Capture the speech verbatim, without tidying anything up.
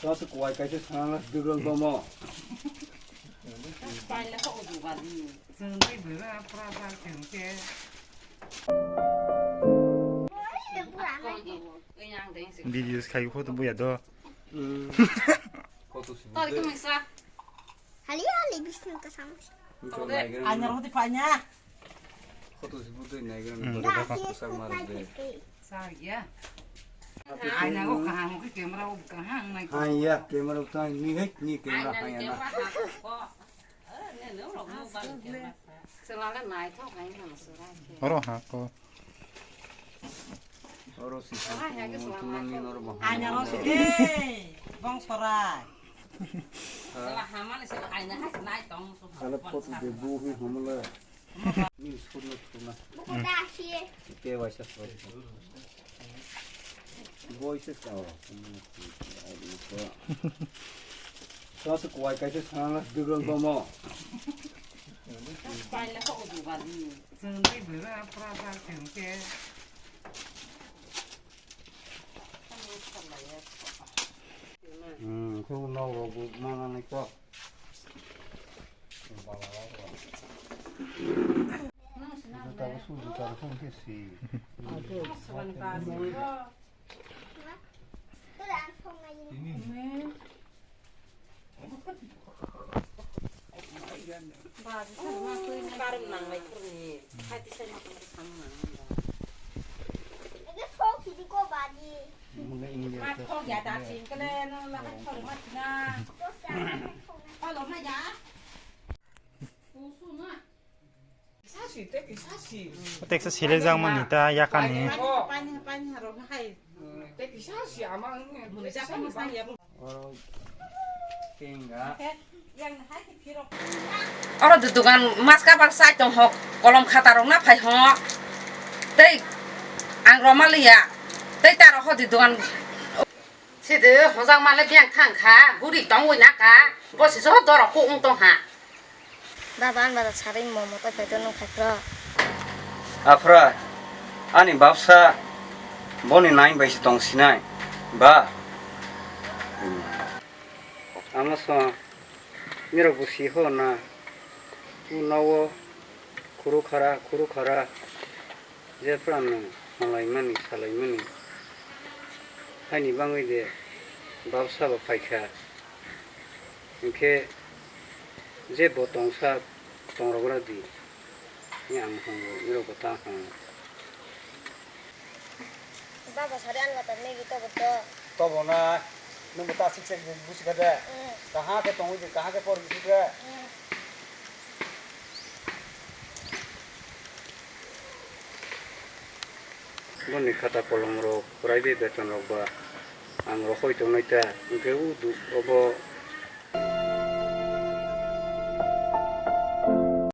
Tos kuwai kaisa sana dugal bomo. Videos khai photo buya do. Hali hali bisnu kasam. Anya roti panya. Photo si photo nai gra. Dak ye kusak mar de. Sa ya. Aina ko kaham ko camera ko kaham nai. Hai ya, camera ta ni hek ni camera hai na. Selala nai thok hai na surai. Oro ha ko. Oro si ha ko tuman ni nor ba. Aina ro si de. Bong sorai. Sela hamani sela aina hai nai tong su. Ala photo de bu hi hamala. Ni sudna sudna. Buku dasi. Te waisa sudna. Voices ka. Tos kuwai kaisa sana dugal bomo. Paila ko udu bali. Sendai bela prasa sengke. Hmm, ko no rogo mana ni ko. Teksa sile jang mani ta yakani. Oro dudugan mas kabar sai tong hok kolom khata rok na phai ho. Tei ang roma liya. Tei taro ho dudugan. Sidi hojak male biang thang kha, buri tong wi na ka. Bo si so dorok ku ung tong ha. Baba, ang bazar sari momo tei phaito nwng khai phro. Aphra, ani babsa boni nai bai se tong sinai, ba? Ama so, nirok bo si ho na, u nowo khuru khara, khuru khara, je pran nwng malai mani, salai mani, haini bangwi de babsa bo phai kha. Hinkhe je bo tongsa tongrogra di, ni ang hwngo, nirok bo ta hwngo. Baba sari ani bata megi tobo to. Tobo na, nwng bo ta sik sik busi kha de. Mm. Kaha khe tongwi di, kaha khe por busi kha. Mm. Boni khata kolom rok, private beton rok ba ang rohoi tongnai ta, hinkhe o du-, obo